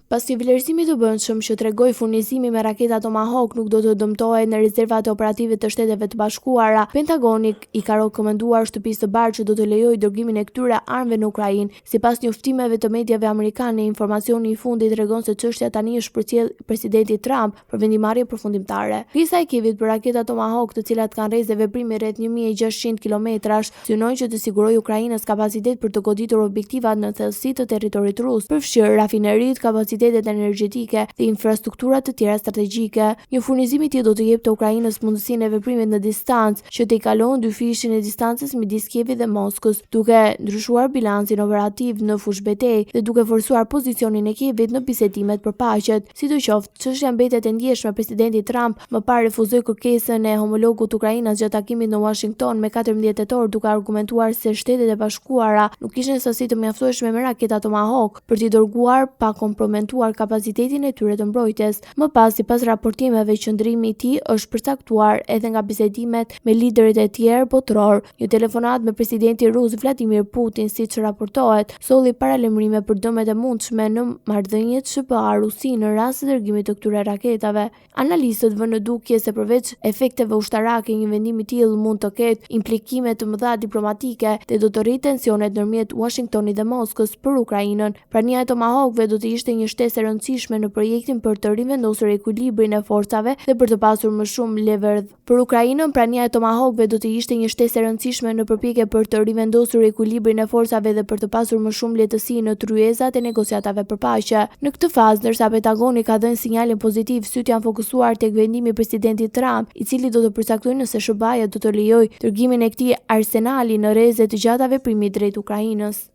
Pas një vlerësimi të brendshëm që tregoi furnizimi me raketa Tomahawk nuk do të dëmtohet në rezervat operative të Shteteve të Bashkuara, Pentagoni i ka rekomanduar Shtëpisë së Bardhë që do të lejojë dërgimin e këtyre armëve në Ukrainë. Sipas njoftimeve të mediave amerikane, informacioni i fundit tregon se çështja tani është përcjellë presidentit Trump për vendimmarrje përfundimtare. Kërkesa e Kievit për raketa Tomahawk, të cilat kanë rreze veprimi rreth 1600 kilometrash, synon që të sigurojë Ukrainës kapacitet për të goditur objektivat në thellësi të territorit rus, përfshirë rafineritë, kapacitetet energjetike dhe infrastruktura të tjera strategjike. Një furnizim i tillë do t'i jepte Ukrainës mundësinë e veprimit në distancë, që tejkalon dyfishin e distancës midis Kievit dhe Moskës, duke ndryshuar bilancin operativ në fushëbetejë dhe duke forcuar pozicionin e Kievit në bisedimet për paqe. Sidoqoftë, çështja mbetet e ndjeshme, presidenti Trump më parë refuzoi kërkesën e homologut ukrainas gjatë takimit në Uashington me 14 tetor, duke argumentuar se Shtetet e Bashkuara nuk kishin sasi të mjaftueshme me raketa Tomahawk për t'i dërguar pa kompromentuar kapacitetin e tyre të mbrojtjes. Më pas, sipas raportimeve, qëndrimi i tij është përcaktuar edhe nga bisedimet me liderët e tjerë botërorë. Një telefonatë me presidentin rus Vladimir Putin, siç raportohet, solli paralajmërime për dëmet e mundshme në marrëdhëniet SHBA-Rusi në rast të dërgimit të këtyre raketave. Analistët vënë në dukje se përveç efekteve ushtarake, një vendim i tillë mund të ketë implikime të mëdha diplomatike dhe do të rritë tensionet ndërmjet Uashingtonit dhe Moskës për Ukrainën. Prania e Tomahawkëve do të ishte një shtesë e rëndësishme në projektin për të rivendosur ekuilibrin e forcave dhe për të pasur më shumë leverdh Për Ukrainën, prania e Tomahawkëve do të ishte një shtesë e rëndësishme në përpjekje për të rivendosur ekuilibrin e forcave dhe për të pasur më shumë lehtësi në tryezat e negociatave për paqe. Në këtë fazë, ndërsa Pentagoni ka dhënë sinjalin pozitiv, sytë janë fokusuar tek vendimi i presidentit Trump, i cili do të përcaktojë nëse SHBA-ja do të lejojë dërgimin e këtij arsenali në rreze të gjata veprimi drejt Ukrainës.